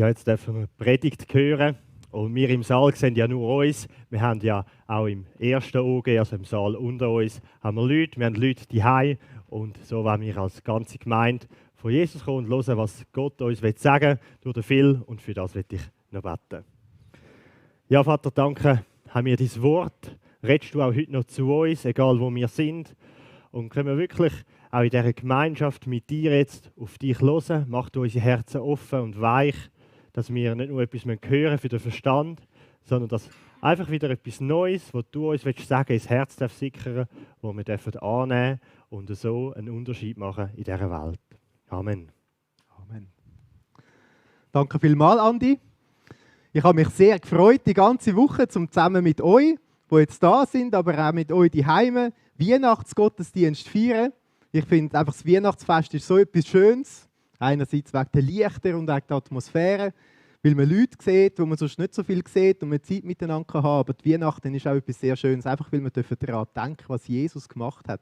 Ja, jetzt dürfen wir die Predigt hören. Und wir im Saal sehen ja nur uns. Wir haben ja auch im ersten OG, also im Saal unter uns, haben wir Leute. Wir haben Leute daheim. Und so wollen wir als ganze Gemeinde von Jesus kommen und hören, was Gott uns sagen will durch den Phil. Und für das will ich noch beten. Ja, Vater, danke, haben wir dein Wort. Redest du auch heute noch zu uns, egal wo wir sind. Und können wir wirklich auch in dieser Gemeinschaft mit dir jetzt auf dich hören. Mach du unsere Herzen offen und weich, dass wir nicht nur etwas hören für den Verstand, sondern dass einfach wieder etwas Neues, was du uns sagen willst, ins Herz darf sickern, das wir dürfen annehmen und so einen Unterschied machen in dieser Welt. Amen. Amen. Danke vielmals, Andi. Ich habe mich sehr gefreut, die ganze Woche zusammen mit euch, die jetzt da sind, aber auch mit euch daheim, Weihnachtsgottesdienst feiern. Ich finde einfach, das Weihnachtsfest ist so etwas Schönes. Einerseits wegen der Lichter und wegen der Atmosphäre, weil man Leute sieht, wo man sonst nicht so viel sieht und man Zeit miteinander haben kann. Aber die Weihnachten ist auch etwas sehr Schönes, einfach weil man daran denken, was Jesus gemacht hat.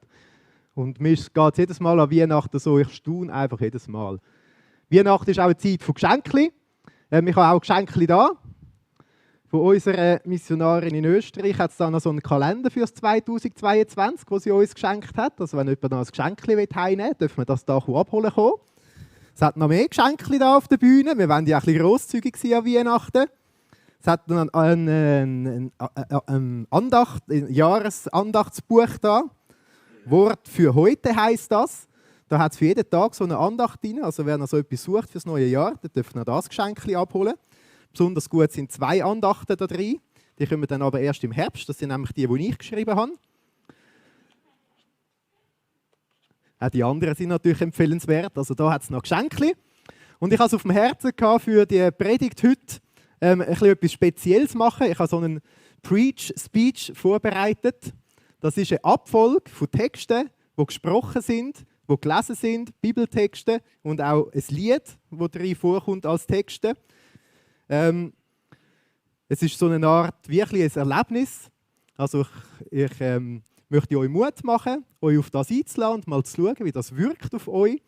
Und mir geht es jedes Mal an Weihnachten so, ich staune einfach jedes Mal. Weihnachten ist auch eine Zeit von Geschenken. Ich habe auch Geschenke da. Von unserer Missionarin in Österreich hat es da noch so einen Kalender für das 2022, den sie uns geschenkt hat. Also wenn jemand noch ein Geschenk heimnehmen will, dürfen wir das da abholen kommen. Es hat noch mehr Geschenke da auf der Bühne. Wir wollen ja auch ein bisschen grosszügig sein an Weihnachten. Es hat noch ein Jahresandachtsbuch da. Wort für heute heisst das. Da hat es für jeden Tag so eine Andacht drin. Also wer noch so etwas sucht für das neue Jahr, der darf noch das Geschenk abholen. Besonders gut sind 2 Andachten da drin. Die kommen dann aber erst im Herbst. Das sind nämlich die ich geschrieben habe. Auch die anderen sind natürlich empfehlenswert. Also da hat es noch Geschenke. Und ich hatte es auf dem Herzen gehabt, für die Predigt heute etwas Spezielles zu machen. Ich habe so einen Preach-Speech vorbereitet. Das ist eine Abfolge von Texten, die gesprochen sind, die gelesen sind, Bibeltexte und auch ein Lied, das drin vorkommt als Texte. Es ist so eine Art wirklich ein Erlebnis. Also ich möchte euch Mut machen, euch auf das einzulassen und mal zu schauen, wie das wirkt auf euch.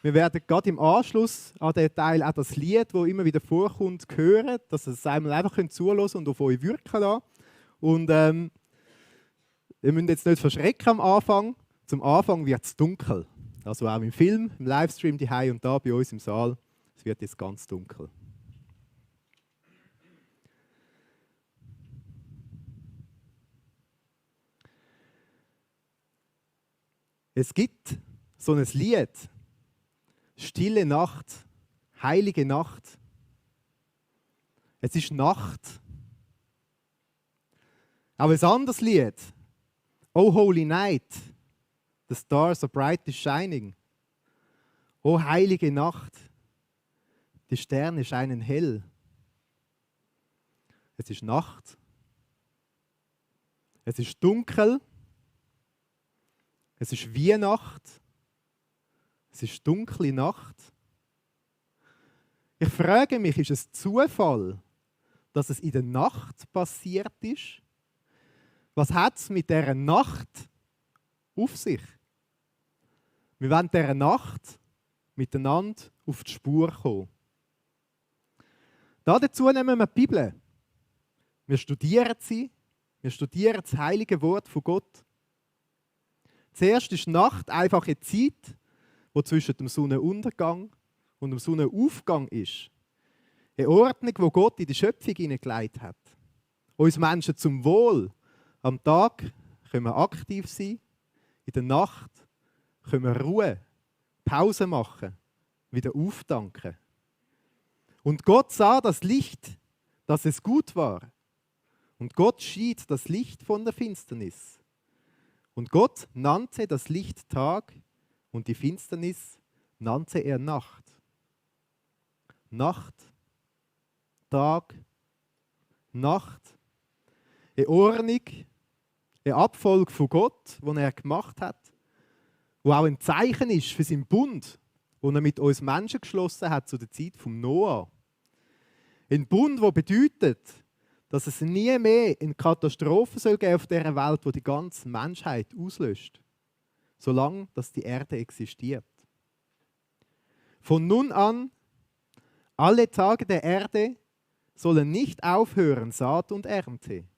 Wir werden gerade im Anschluss an den Teil auch das Lied, das immer wieder vorkommt, hören, dass ihr es einmal einfach zuhören und auf euch wirken lassen. Und ihr müsst jetzt nicht verschrecken am Anfang. Zum Anfang wird es dunkel. Also auch im Film, im Livestream daheim und da bei uns im Saal. Es wird jetzt ganz dunkel. Es gibt so ein Lied, Stille Nacht, heilige Nacht. Es ist Nacht. Aber ein anderes Lied, Oh Holy Night, the stars are brightly shining. Oh heilige Nacht, die Sterne scheinen hell. Es ist Nacht. Es ist dunkel. Es ist Weihnacht. Es ist dunkle Nacht. Ich frage mich, ist es Zufall, dass es in der Nacht passiert ist? Was hat es mit dieser Nacht auf sich? Wir wollen dieser Nacht miteinander auf die Spur kommen. Dazu nehmen wir die Bibel. Wir studieren sie. Wir studieren das heilige Wort von Gott. Zuerst ist Nacht einfach eine Zeit, die zwischen dem Sonnenuntergang und dem Sonnenaufgang ist. Eine Ordnung, die Gott in die Schöpfung hineingelegt hat. Uns Menschen zum Wohl. Am Tag können wir aktiv sein, in der Nacht können wir Ruhe, Pause machen, wieder auftanken. Und Gott sah das Licht, dass es gut war. Und Gott schied das Licht von der Finsternis. Und Gott nannte das Licht Tag und die Finsternis nannte er Nacht. Nacht, Tag, Nacht. Eine Ordnung, eine Abfolge von Gott, die er gemacht hat, wo auch ein Zeichen ist für seinen Bund, den er mit uns Menschen geschlossen hat zu der Zeit von Noah. Ein Bund, der bedeutet, dass es nie mehr eine Katastrophe soll geben auf dieser Welt, die die ganze Menschheit auslöscht, solange dass die Erde existiert. Von nun an, Alle Tage der Erde sollen nicht aufhören, Saat und Ernte,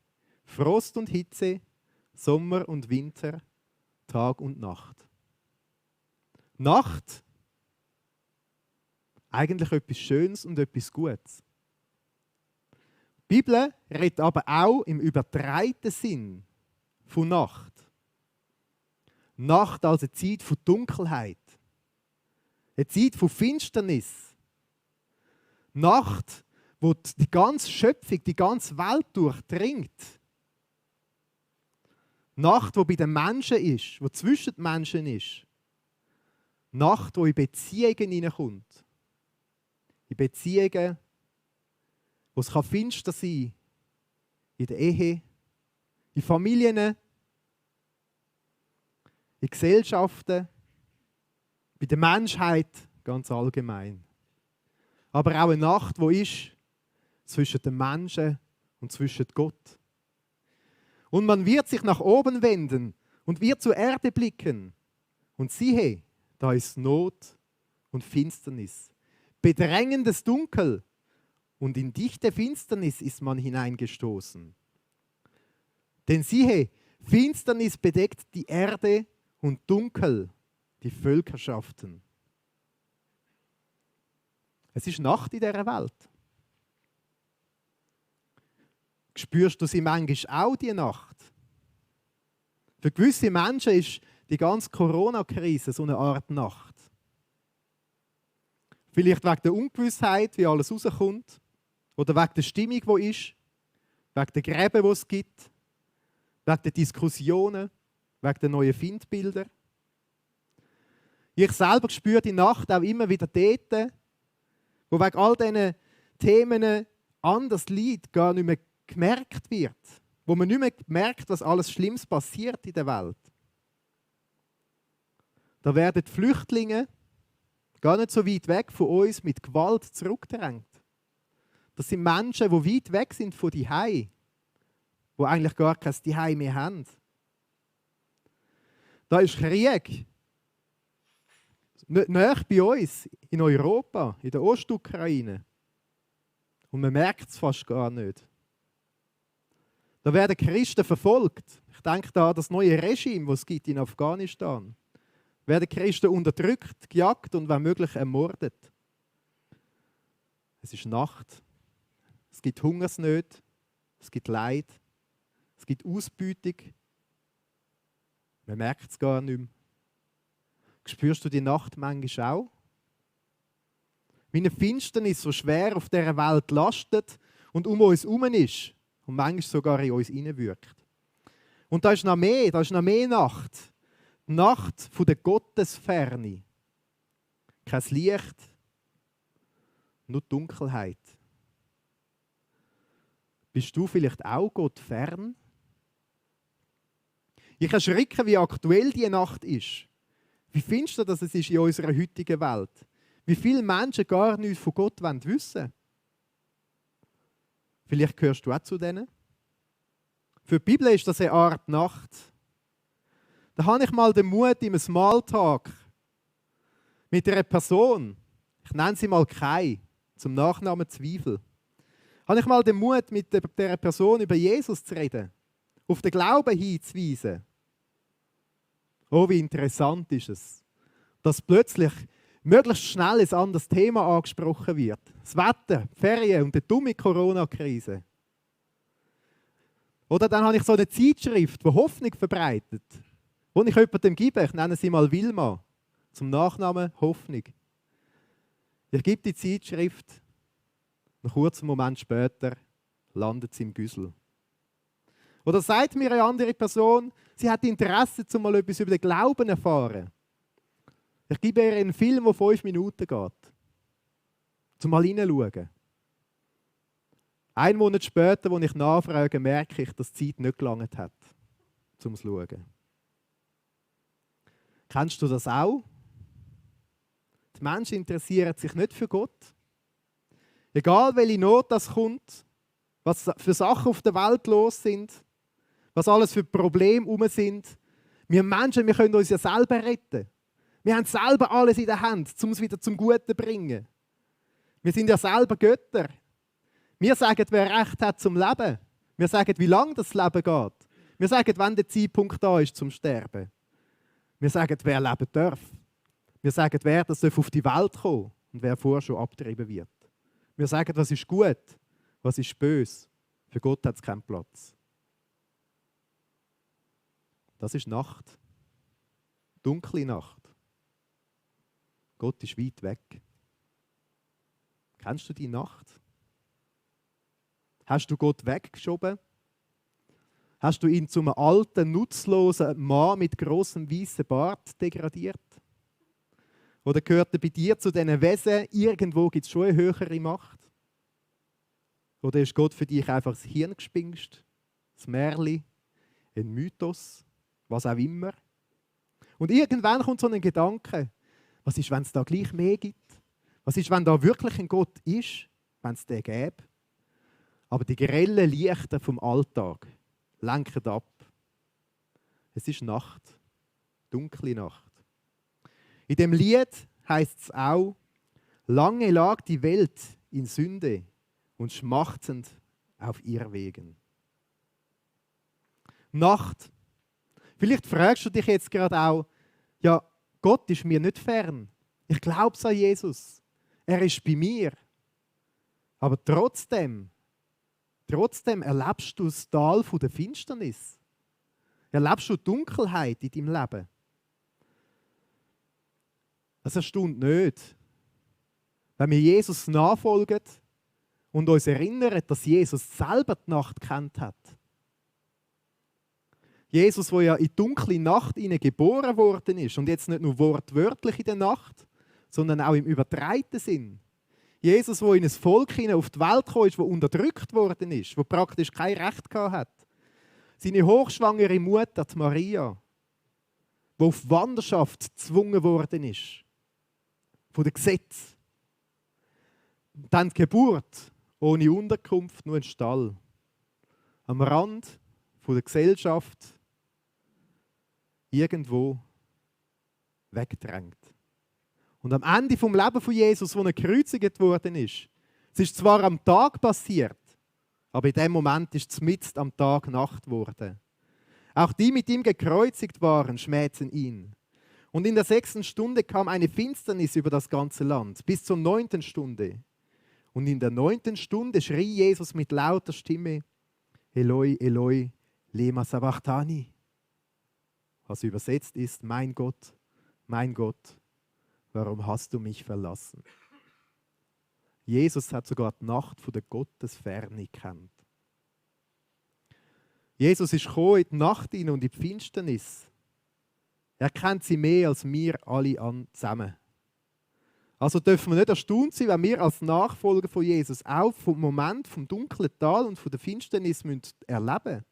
Frost und Hitze, Sommer und Winter, Tag und Nacht. Nacht, eigentlich etwas Schönes und etwas Gutes. Die Bibel redet aber auch im übertreiten Sinn von Nacht. Nacht als eine Zeit von Dunkelheit, eine Zeit von Finsternis. Nacht, wo die ganze Schöpfung, die ganze Welt durchdringt. Nacht, wo bei den Menschen ist, wo zwischen den Menschen ist. Nacht, wo in Beziehungen hineinkommt. In Beziehungen, wo es finster sein kann. In der Ehe, in Familien, in Gesellschaften, bei der Menschheit ganz allgemein. Aber auch eine Nacht, wo ist zwischen den Menschen und zwischen Gott. Und man wird sich nach oben wenden und wird zur Erde blicken. Und siehe, da ist Not und Finsternis, bedrängendes Dunkel, und in dichte Finsternis ist man hineingestoßen. Denn siehe, Finsternis bedeckt die Erde und Dunkel die Völkerschaften. Es ist Nacht in dieser Welt. Spürst du sie manchmal auch, die Nacht? Für gewisse Menschen ist die ganze Corona-Krise so eine Art Nacht. Vielleicht wegen der Ungewissheit, wie alles rauskommt, oder wegen der Stimmung, die ist, wegen der Gräben, die es gibt, wegen der Diskussionen, wegen der neuen Feindbilder. Ich selber spüre die Nacht auch immer wieder dort, wo wegen all diesen Themen anders Leid gar nicht mehr gemerkt wird. Wo man nicht mehr merkt, was alles Schlimmes passiert in der Welt. Da werden die Flüchtlinge gar nicht so weit weg von uns mit Gewalt zurückgedrängt. Das sind Menschen, die weit weg sind von Zuhause, die eigentlich gar kein Zuhause mehr haben. Da ist Krieg. Nahe bei uns, in Europa, in der Ostukraine. Und man merkt es fast gar nicht. Da werden Christen verfolgt. Ich denke da an das neue Regime, das es gibt in Afghanistan. Werden Christen unterdrückt, gejagt und wenn möglich ermordet. Es ist Nacht. Es gibt Hungersnöte. Es gibt Leid. Es gibt Ausbeutung. Man merkt es gar nicht mehr. Spürst du die Nacht manchmal auch? Wie eine Finsternis so schwer auf dieser Welt lastet und um uns herum ist und manchmal sogar in uns hineinwirkt. Und da ist noch mehr Nacht. Die Nacht von der Gottesferne. Kein Licht, nur Dunkelheit. Bist du vielleicht auch Gott fern? Ich erschrecke, wie aktuell die Nacht ist. Wie findest du, dass es ist in unserer heutigen Welt? Wie viele Menschen gar nichts von Gott wissen wollen? Vielleicht gehörst du auch zu denen. Für die Bibel ist das eine Art Nacht. Da habe ich mal den Mut, in einem Smalltalk mit einer Person, ich nenne sie mal Kai, zum Nachnamen Zweifel, habe ich mal den Mut, mit dieser Person über Jesus zu reden, auf den Glauben hinzuweisen. Oh, wie interessant ist es, dass plötzlich möglichst schnell ein anderes Thema angesprochen wird. Das Wetter, die Ferien und die dumme Corona-Krise. Oder dann habe ich so eine Zeitschrift, die Hoffnung verbreitet, die ich jemandem gebe. Ich nenne sie mal Wilma, zum Nachnamen Hoffnung. Ich gebe die Zeitschrift, einen kurzen Moment später landet sie im Güssel. Oder sagt mir eine andere Person, sie hat Interesse, um mal etwas über den Glauben zu erfahren. Ich gebe ihr einen Film, der 5 Minuten geht. Zum mal hineinschauen. Einen Monat später, als ich nachfrage, merke ich, dass die Zeit nicht gelangt hat, um zu schauen. Kennst du das auch? Die Menschen interessieren sich nicht für Gott. Egal, welche Not das kommt, was für Sachen auf der Welt los sind, was alles für Probleme herum sind. Wir Menschen, wir können uns ja selber retten. Wir haben selber alles in der Hand, um es wieder zum Guten zu bringen. Wir sind ja selber Götter. Wir sagen, wer Recht hat zum Leben. Wir sagen, wie lange das Leben geht. Wir sagen, wann der Zeitpunkt da ist zum Sterben. Wir sagen, wer leben darf. Wir sagen, wer das auf die Welt kommen darf und wer vorher schon abgetrieben wird. Wir sagen, was ist gut, was ist böse. Für Gott hat es keinen Platz. Das ist Nacht. Dunkle Nacht. Gott ist weit weg. Kennst du die Nacht? Hast du Gott weggeschoben? Hast du ihn zum alten, nutzlosen Mann mit grossem weißen Bart degradiert? Oder gehört er bei dir zu diesen Wesen, irgendwo gibt es schon eine höhere Macht? Oder ist Gott für dich einfach das Hirngespinst, das Märchen, ein Mythos, was auch immer? Und irgendwann kommt so ein Gedanke, was ist, wenn es da gleich mehr gibt? Was ist, wenn da wirklich ein Gott ist, wenn es den gäbe? Aber die grellen Lichter vom Alltag lenken ab. Es ist Nacht, dunkle Nacht. In dem Lied heißt es auch, lange lag die Welt in Sünde und schmachtend auf Irrwegen. Nacht. Vielleicht fragst du dich jetzt gerade auch, ja, Gott ist mir nicht fern. Ich glaube an Jesus. Er ist bei mir. Aber trotzdem erlebst du das Tal der Finsternis. Erlebst du Dunkelheit in deinem Leben. Das erstaunt nicht. Wenn wir Jesus nachfolgen und uns erinnern, dass Jesus selber die Nacht kennt hat. Jesus, der ja in die dunkle Nacht geboren worden ist und jetzt nicht nur wortwörtlich in der Nacht, sondern auch im übertreiten Sinn. Jesus, der in ein Volk auf die Welt gekommen ist, das unterdrückt worden ist, das praktisch kein Recht gehabt hat. Seine hochschwangere Mutter, die Maria, die auf Wanderschaft gezwungen worden ist. Von dem Gesetz. Dann die Geburt, ohne Unterkunft, nur ein Stall. Am Rand der Gesellschaft, irgendwo weggedrängt. Und am Ende vom Leben von Jesus, wo er gekreuzigt worden ist, es ist zwar am Tag passiert, aber in dem Moment ist es mitten am Tag Nacht geworden. Auch die mit ihm gekreuzigt waren, schmähten ihn. Und in der 6. Stunde kam eine Finsternis über das ganze Land, bis zur 9. Stunde. Und in der 9. Stunde schrie Jesus mit lauter Stimme, Eloi, Eloi, lema sabachthani. Was übersetzt ist, mein Gott, warum hast du mich verlassen? Jesus hat sogar die Nacht von der Gottesferne gekannt. Jesus ist gekommen in die Nacht hinein und in die Finsternis. Er kennt sie mehr als wir alle zusammen. Also dürfen wir nicht erstaunt sein, wenn wir als Nachfolger von Jesus auch vom Moment vom dunklen Tal und von der Finsternis erleben müssen.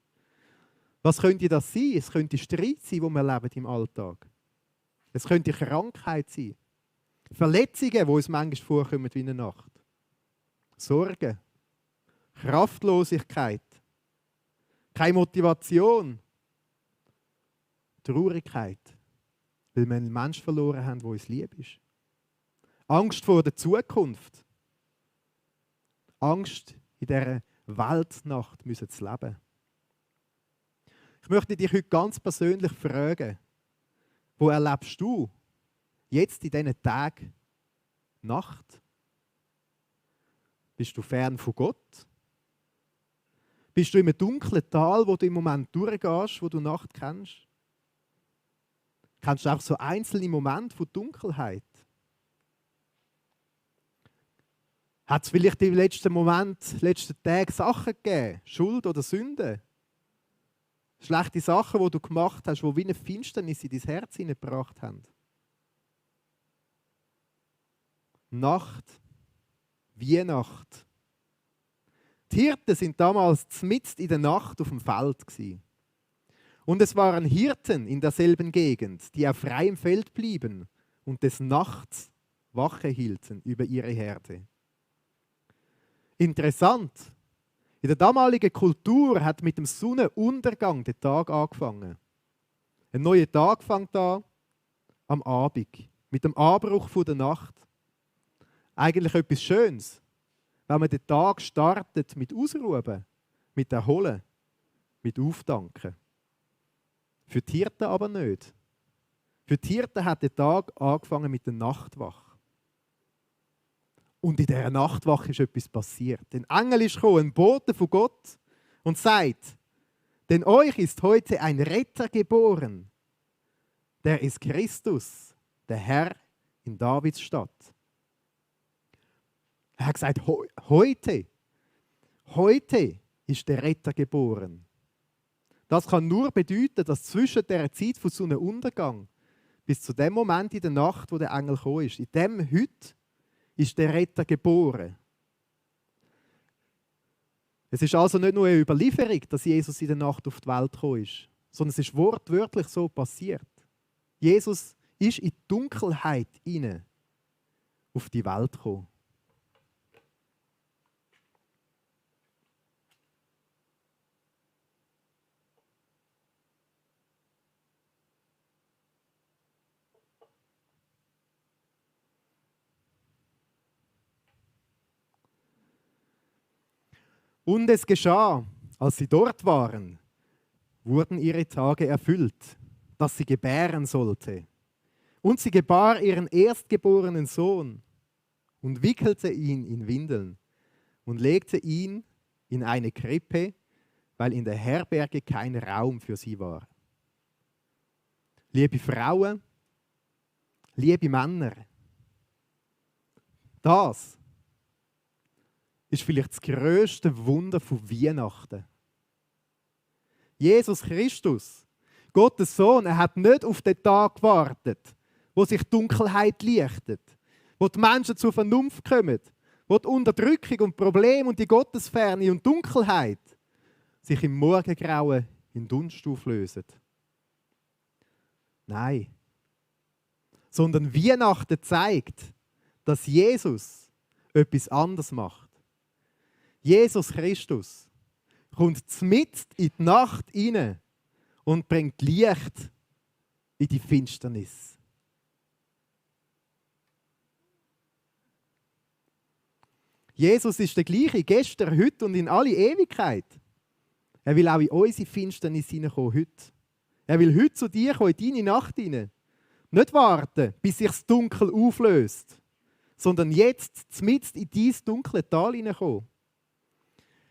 Was könnte das sein? Es könnte Streit sein, den wir erleben im Alltag. Es könnte Krankheit sein. Verletzungen, die uns manchmal vorkommen wie eine Nacht. Sorgen. Kraftlosigkeit. Keine Motivation. Traurigkeit. Weil wir einen Menschen verloren haben, der uns lieb ist. Angst vor der Zukunft. Angst, in dieser Weltnacht zu leben. Ich möchte dich heute ganz persönlich fragen, wo erlebst du jetzt in diesen Tagen Nacht? Bist du fern von Gott? Bist du in einem dunklen Tal, wo du im Moment durchgehst, wo du Nacht kennst? Kennst du auch so einzelne Momente von Dunkelheit? Hat es vielleicht im letzten Tage Sachen gegeben, Schuld oder Sünde? Schlechte Sachen, die du gemacht hast, die wie eine Finsternis in dein Herz hineingebracht haben. Nacht, Weihnacht. Die Hirten sind damals mitten in der Nacht auf dem Feld gewesen. Und es waren Hirten in derselben Gegend, die auf freiem Feld blieben und des Nachts Wache hielten über ihre Herde. Interessant. In der damaligen Kultur hat mit dem Sonnenuntergang der Tag angefangen. Ein neuer Tag fängt an am Abend, mit dem Anbruch der Nacht. eigentlich etwas Schönes, wenn man den Tag startet mit Ausruhen, mit Erholen, mit Aufdanken. Für die Hirten aber nicht. Für die Hirten hat der Tag angefangen mit der Nachtwache. Und in dieser Nachtwache ist etwas passiert. Ein Engel ist gekommen, ein Bote von Gott, und sagt, denn euch ist heute ein Retter geboren. Der ist Christus, der Herr in Davids Stadt. Er hat gesagt, heute ist der Retter geboren. Das kann nur bedeuten, dass zwischen der Zeit von Sonnenuntergang bis zu dem Moment in der Nacht, wo der Engel gekommen ist, in dem heute ist der Retter geboren. Es ist also nicht nur eine Überlieferung, dass Jesus in der Nacht auf die Welt gekommen ist, sondern es ist wortwörtlich so passiert. Jesus ist in die Dunkelheit hinein auf die Welt gekommen. Und es geschah, als sie dort waren, wurden ihre Tage erfüllt, dass sie gebären sollte. Und sie gebar ihren erstgeborenen Sohn und wickelte ihn in Windeln und legte ihn in eine Krippe, weil in der Herberge kein Raum für sie war. Liebe Frauen, liebe Männer, das ist vielleicht das grösste Wunder von Weihnachten. Jesus Christus, Gottes Sohn, er hat nicht auf den Tag gewartet, wo sich die Dunkelheit lichtet, wo die Menschen zur Vernunft kommen, wo die Unterdrückung und Probleme und die Gottesferne und Dunkelheit sich im Morgengrauen in Dunst auflösen. Nein. Sondern Weihnachten zeigt, dass Jesus etwas anderes macht. Jesus Christus kommt mitten in die Nacht hinein und bringt Licht in die Finsternis. Jesus ist der gleiche gestern, heute und in alle Ewigkeit. Er will auch in unsere Finsternis hineinkommen, heute. Er will heute zu dir kommen, in deine Nacht hinein. Nicht warten, bis sich das Dunkel auflöst, sondern jetzt mitten in dieses dunkle Tal hineinkommen.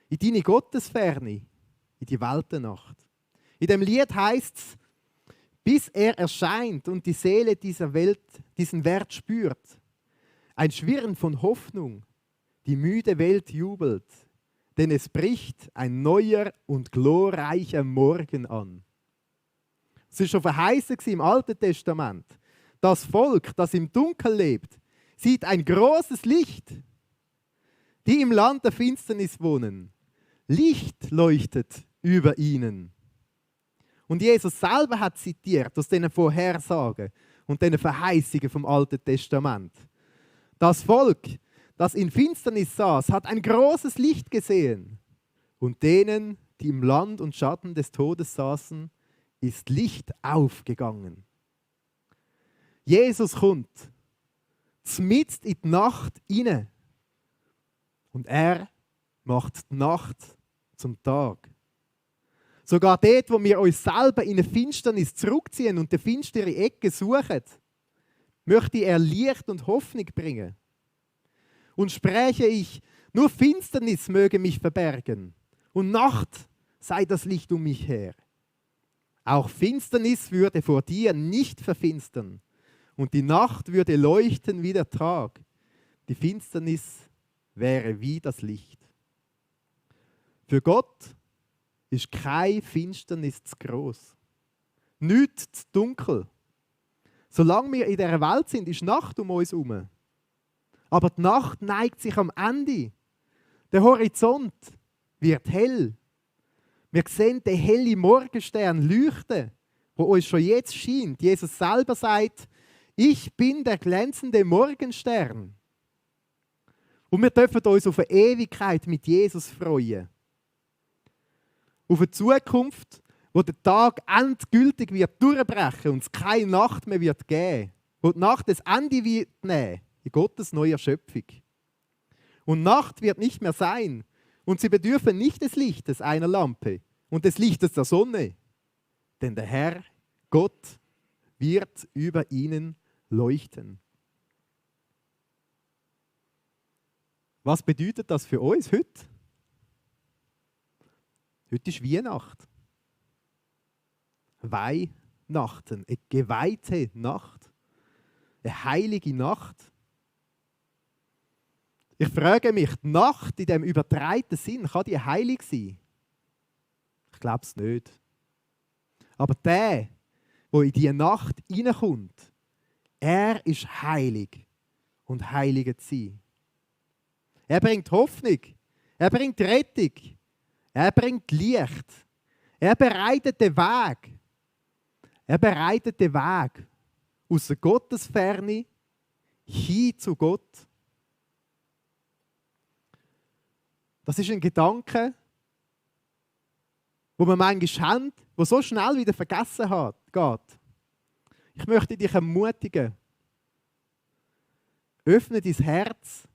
In deine Gottesferne, in die Weltennacht. In dem Lied heißt es, bis er erscheint und die Seele dieser Welt diesen Wert spürt. Ein Schwirren von Hoffnung, die müde Welt jubelt, denn es bricht ein neuer und glorreicher Morgen an. Es ist schon verheißen im Alten Testament. Das Volk, das im Dunkel lebt, sieht ein großes Licht. Die im Land der Finsternis wohnen, Licht leuchtet über ihnen. Und Jesus selber hat zitiert aus diesen Vorhersagen und diesen Verheißungen vom Alten Testament. Das Volk, das in Finsternis saß, hat ein großes Licht gesehen. Und denen, die im Land und Schatten des Todes saßen, ist Licht aufgegangen. Jesus kommt mitten in die Nacht hinein. Und er macht die Nacht zum Tag. Sogar dort, wo wir uns selber in eine Finsternis zurückziehen und die finstere Ecke suchen, möchte er Licht und Hoffnung bringen. Und spreche ich, nur Finsternis möge mich verbergen und Nacht sei das Licht um mich her. Auch Finsternis würde vor dir nicht verfinstern und die Nacht würde leuchten wie der Tag. Die Finsternis wäre wie das Licht. Für Gott ist keine Finsternis zu gross. Nichts zu dunkel. Solange wir in dieser Welt sind, ist Nacht um uns herum. Aber die Nacht neigt sich am Ende. Der Horizont wird hell. Wir sehen den hellen Morgenstern leuchten, wo uns schon jetzt scheint. Jesus selber sagt, ich bin der glänzende Morgenstern. Und wir dürfen uns auf eine Ewigkeit mit Jesus freuen. Auf eine Zukunft, wo der Tag endgültig wird durchbrechen und es keine Nacht mehr wird geben. Wo die Nacht das Ende wird nehmen. in Gottes neuer Schöpfung. Und Nacht wird nicht mehr sein. Und sie bedürfen nicht des Lichtes einer Lampe und des Lichtes der Sonne. Denn der Herr, Gott, wird über ihnen leuchten. Was bedeutet das für uns heute? Heute ist Weihnacht. Weihnachten, eine geweihte Nacht, eine heilige Nacht. Ich frage mich, die Nacht in dem übertreibten Sinn, kann die heilig sein? Ich glaube es nicht. Aber der in diese Nacht hineinkommt, er ist heilig und heilig zu sein. Er bringt Hoffnung, er bringt Rettung, er bringt Licht, er bereitet den Weg. Er bereitet den Weg aus der Gottesferne hin zu Gott. Das ist ein Gedanke, wo man manchmal haben, der so schnell wieder vergessen geht. Ich möchte dich ermutigen. Öffne dein Herz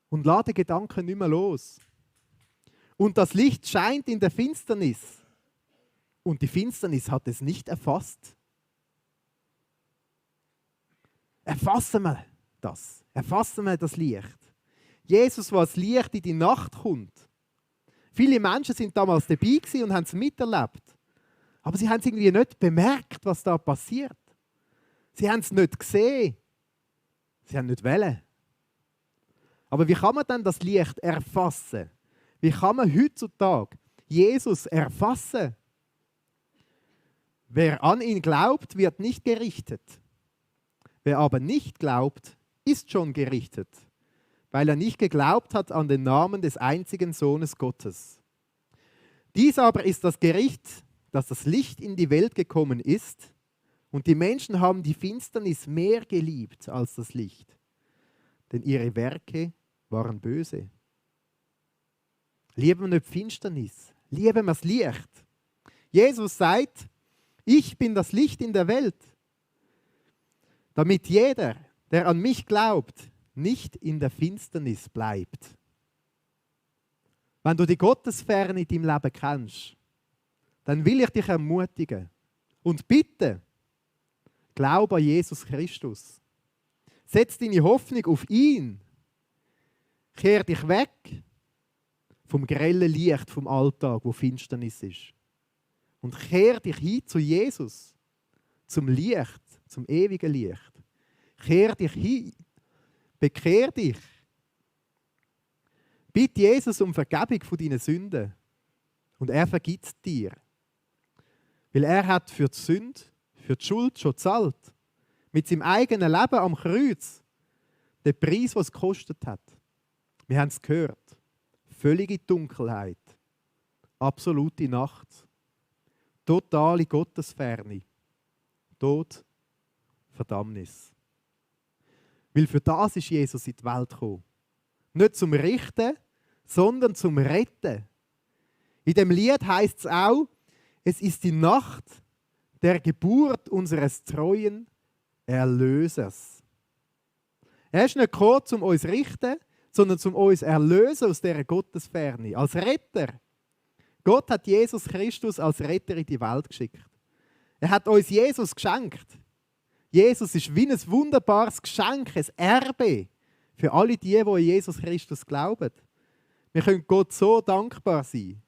und lass den Gedanken nicht mehr los. Und das Licht scheint in der Finsternis. Und die Finsternis hat es nicht erfasst. Erfassen wir das. Erfassen wir das Licht. Jesus, was das Licht in die Nacht kommt. Viele Menschen sind damals dabei gewesen und haben es miterlebt. Aber sie haben es irgendwie nicht bemerkt, was da passiert. Sie haben es nicht gesehen. Sie haben nicht wollen. Aber wie kann man dann das Licht erfassen? Wie kann man heutzutage Jesus erfassen? Wer an ihn glaubt, wird nicht gerichtet. Wer aber nicht glaubt, ist schon gerichtet, weil er nicht geglaubt hat an den Namen des einzigen Sohnes Gottes. Dies aber ist das Gericht, dass das Licht in die Welt gekommen ist, und die Menschen haben die Finsternis mehr geliebt als das Licht, denn ihre Werke waren böse. Lieben wir nicht die Finsternis, lieben wir das Licht. Jesus sagt, ich bin das Licht in der Welt, damit jeder, der an mich glaubt, nicht in der Finsternis bleibt. Wenn du die Gottesferne in deinem Leben kennst, dann will ich dich ermutigen und bitten, glaube an Jesus Christus. Setz deine Hoffnung auf ihn. Kehr dich weg vom grellen Licht vom Alltag, wo Finsternis ist. Und kehr dich hin zu Jesus, zum Licht, zum ewigen Licht. Kehr dich hin, bekehr dich. Bitte Jesus um Vergebung von deinen Sünden und er vergibt dir. Weil er hat für die Sünde, für die Schuld schon gezahlt. Mit seinem eigenen Leben am Kreuz. Den Preis, was es gekostet hat. Wir haben es gehört. Völlige Dunkelheit. Absolute Nacht. Totale Gottesferne. Tod, Verdammnis. Weil für das ist Jesus in die Welt gekommen. Nicht zum Richten, sondern zum Retten. In dem Lied heißt es auch, es ist die Nacht der Geburt unseres treuen Erlösers. Er ist nicht gekommen, um uns zu richten, sondern um uns zu erlösen aus dieser Gottesferne. Als Retter. Gott hat Jesus Christus als Retter in die Welt geschickt. Er hat uns Jesus geschenkt. Jesus ist wie ein wunderbares Geschenk, ein Erbe für alle die an Jesus Christus glauben. Wir können Gott so dankbar sein.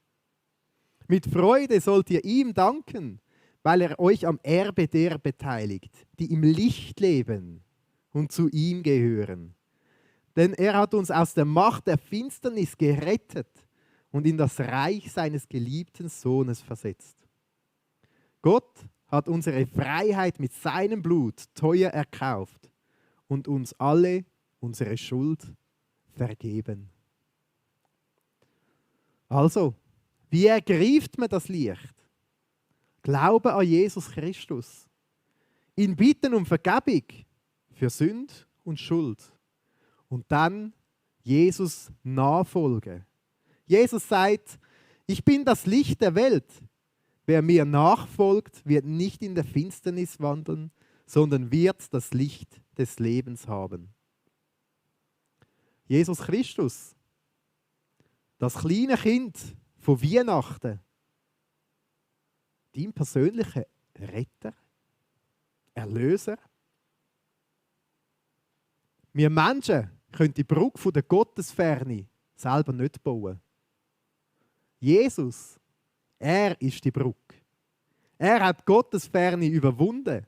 Mit Freude sollt ihr ihm danken, weil er euch am Erbe der beteiligt, die im Licht leben und zu ihm gehören. Denn er hat uns aus der Macht der Finsternis gerettet und in das Reich seines geliebten Sohnes versetzt. Gott hat unsere Freiheit mit seinem Blut teuer erkauft und uns alle unsere Schuld vergeben. Also, wie ergreift man das Licht? Glaube an Jesus Christus. Ihn bitten um Vergebung für Sünde und Schuld. Und dann Jesus nachfolgen. Jesus sagt, ich bin das Licht der Welt. Wer mir nachfolgt, wird nicht in der Finsternis wandeln, sondern wird das Licht des Lebens haben. Jesus Christus, das kleine Kind von Weihnachten, dein persönlicher Retter, Erlöser. Wir Menschen können die Brücke von der Gottesferne selber nicht bauen. Jesus, er ist die Brücke. Er hat Gottesferne überwunden.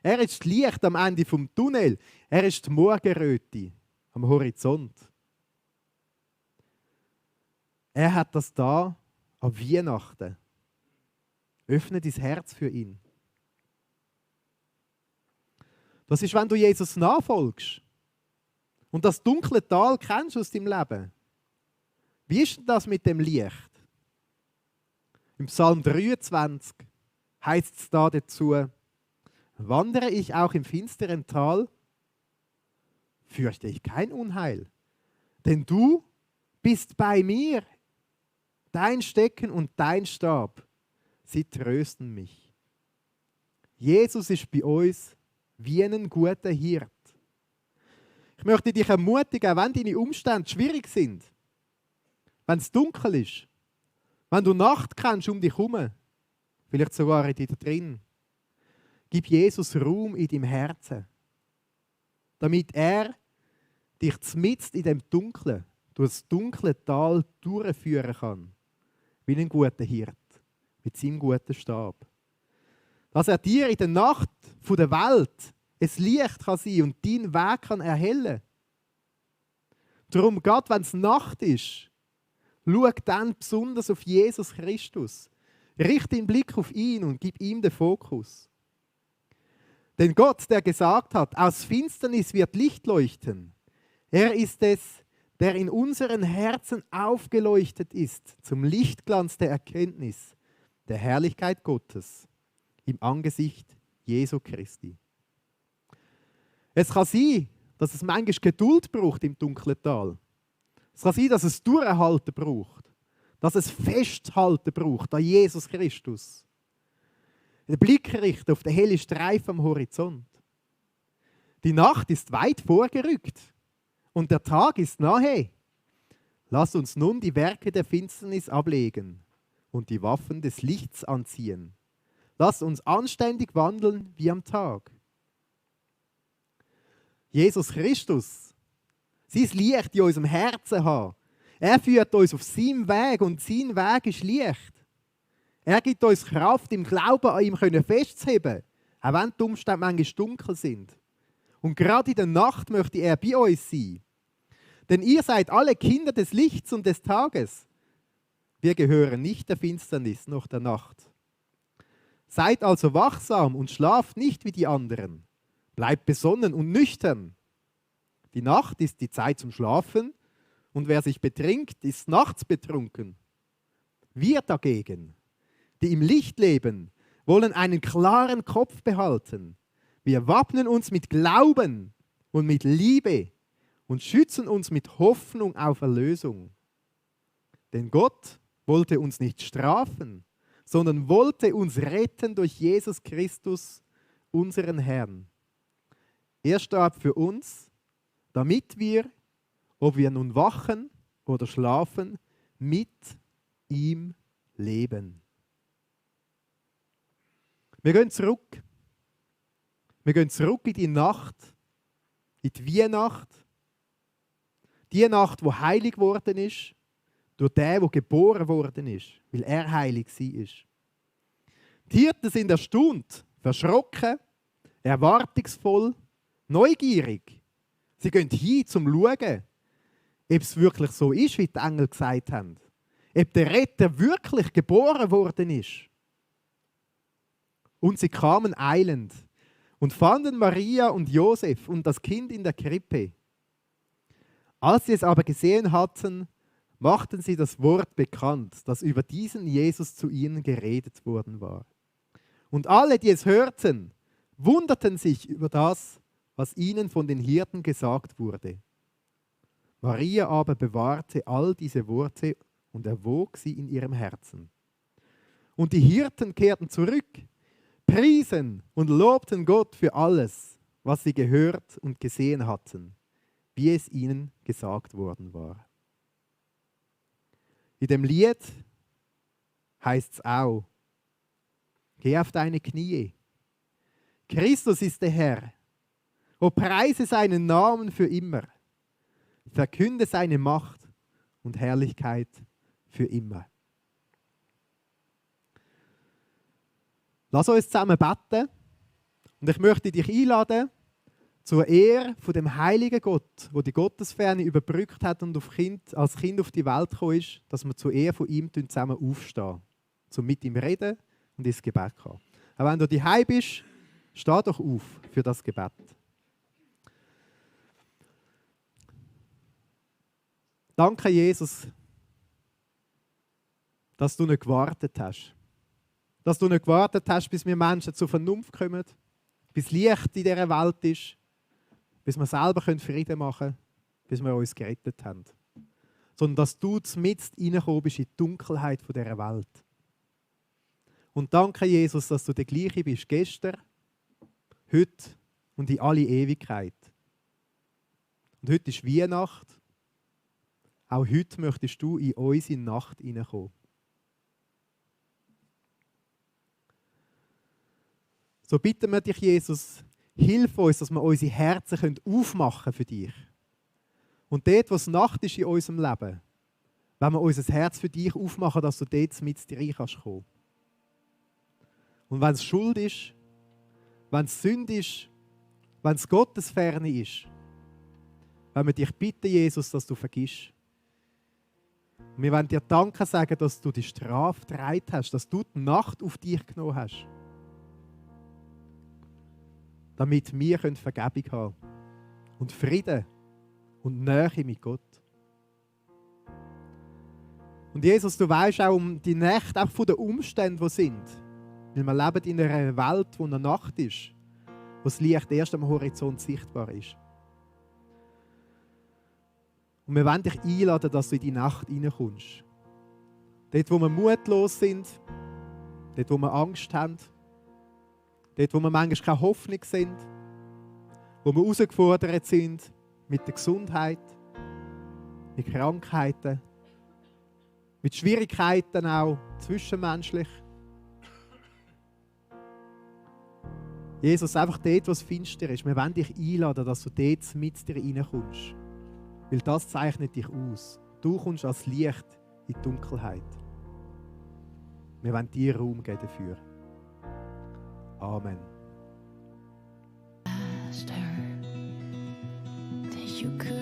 Er ist das Licht am Ende vom Tunnel. Er ist die Morgenröte am Horizont. Er hat das da an Weihnachten. Öffne dein Herz für ihn. Das ist, wenn du Jesus nachfolgst und das dunkle Tal kennst aus deinem Leben. Wie ist denn das mit dem Licht? Im Psalm 23 heißt es da dazu: Wandere ich auch im finsteren Tal, fürchte ich kein Unheil, denn du bist bei mir. Dein Stecken und dein Stab, sie trösten mich. Jesus ist bei uns wie ein guter Hirt. Ich möchte dich ermutigen, wenn deine Umstände schwierig sind, wenn es dunkel ist, wenn du Nacht kennst um dich herum, vielleicht sogar in dir drin, gib Jesus Raum in deinem Herzen, damit er dich mitten in dem Dunklen, durch das dunkle Tal durchführen kann, wie ein guter Hirt, mit seinem guten Stab. Dass er dir in der Nacht der Welt ein Licht kann sein und deinen Weg kann erhellen. Darum, gerade wenn es Nacht ist, schau dann besonders auf Jesus Christus. Richte den Blick auf ihn und gib ihm den Fokus. Denn Gott, der gesagt hat, aus Finsternis wird Licht leuchten, er ist es, der in unseren Herzen aufgeleuchtet ist zum Lichtglanz der Erkenntnis der Herrlichkeit Gottes im Angesicht Jesu Christi. Es kann sein, dass es manchmal Geduld braucht im dunklen Tal. Es kann sein, dass es Durchhalten braucht, dass es Festhalten braucht an Jesus Christus. Den Blick richten auf den hellen Streifen am Horizont. Die Nacht ist weit vorgerückt und der Tag ist nahe. Lass uns nun die Werke der Finsternis ablegen und die Waffen des Lichts anziehen. Lass uns anständig wandeln wie am Tag. Jesus Christus, sein Licht in unserem Herzen haben. Er führt uns auf seinem Weg und sein Weg ist Licht. Er gibt uns Kraft, im Glauben an ihm festzuheben, auch wenn die Umstände manchmal dunkel sind. Und gerade in der Nacht möchte er bei uns sein. Denn ihr seid alle Kinder des Lichts und des Tages. Wir gehören nicht der Finsternis noch der Nacht. Seid also wachsam und schlaft nicht wie die anderen. Bleibt besonnen und nüchtern. Die Nacht ist die Zeit zum Schlafen und wer sich betrinkt, ist nachts betrunken. Wir dagegen, die im Licht leben, wollen einen klaren Kopf behalten. Wir wappnen uns mit Glauben und mit Liebe und schützen uns mit Hoffnung auf Erlösung. Denn Gott wollte uns nicht strafen, sondern wollte uns retten durch Jesus Christus, unseren Herrn. Er starb für uns, damit wir, ob wir nun wachen oder schlafen, mit ihm leben. Wir gehen zurück. Wir gehen zurück in die Nacht, in die Weihnacht. Die Nacht, wo heilig geworden ist, durch den, der geboren worden ist, weil er heilig war. Die Hirten sind erstaunt, verschrocken, erwartungsvoll, neugierig. Sie gehen hin, um zu schauen, ob es wirklich so ist, wie die Engel gesagt haben. Ob der Retter wirklich geboren worden ist. Und sie kamen eilend und fanden Maria und Josef und das Kind in der Krippe. Als sie es aber gesehen hatten, machten sie das Wort bekannt, das über diesen Jesus zu ihnen geredet worden war. Und alle, die es hörten, wunderten sich über das, was ihnen von den Hirten gesagt wurde. Maria aber bewahrte all diese Worte und erwog sie in ihrem Herzen. Und die Hirten kehrten zurück, priesen und lobten Gott für alles, was sie gehört und gesehen hatten, wie es ihnen gesagt worden war. In dem Lied heißt es auch, geh auf deine Knie. Christus ist der Herr. O preise seinen Namen für immer. Verkünde seine Macht und Herrlichkeit für immer. Lass uns zusammen beten und ich möchte dich einladen, zur Ehre von dem heiligen Gott, der die Gottesferne überbrückt hat und als Kind auf die Welt gekommen ist, dass wir zur Ehre von ihm zusammen aufstehen, um mit ihm reden und ins Gebet kommen. Aber wenn du daheim bist, steh doch auf für das Gebet. Danke, Jesus, dass du nicht gewartet hast. Dass du nicht gewartet hast, bis wir Menschen zur Vernunft kommen, bis Licht in dieser Welt ist, bis wir selber Frieden machen können, bis wir uns gerettet haben. Sondern dass du mitten reingekommen bist in die Dunkelheit dieser Welt. Und danke, Jesus, dass du der gleiche bist, gestern, heute und in alle Ewigkeit. Und heute ist Weihnacht. Auch heute möchtest du in unsere Nacht hineinkommen. So bitten wir dich, Jesus, hilf uns, dass wir unsere Herzen aufmachen können für dich. Und dort, wo es Nacht ist in unserem Leben, wenn wir unser Herz für dich aufmachen, dass du dort mit rein kannst kommen. Und wenn es Schuld ist, wenn es Sünde ist, wenn es Gottesferne ist, wenn wir dich bitten, Jesus, dass du vergisst. Und wir wollen dir Danke sagen, dass du die Strafe getragen hast, dass du die Nacht auf dich genommen hast. Damit wir Vergebung haben und Frieden und Nähe mit Gott. Und Jesus, du weißt auch um die Nächte, auch von den Umständen, die sind. Weil wir leben in einer Welt, wo eine Nacht ist, wo das Licht erst am Horizont sichtbar ist. Und wir wollen dich einladen, dass du in die Nacht hineinkommst. Dort, wo wir mutlos sind, dort, wo wir Angst haben, dort, wo wir manchmal keine Hoffnung sind, wo wir herausgefordert sind mit der Gesundheit, mit Krankheiten, mit Schwierigkeiten auch zwischenmenschlich. Jesus, einfach dort, was finster ist, wir wollen dich einladen, dass du dort mit dir reinkommst. Weil das zeichnet dich aus. Du kommst als Licht in die Dunkelheit. Wir wollen dir Raum geben dafür. Amen. Asked her that you could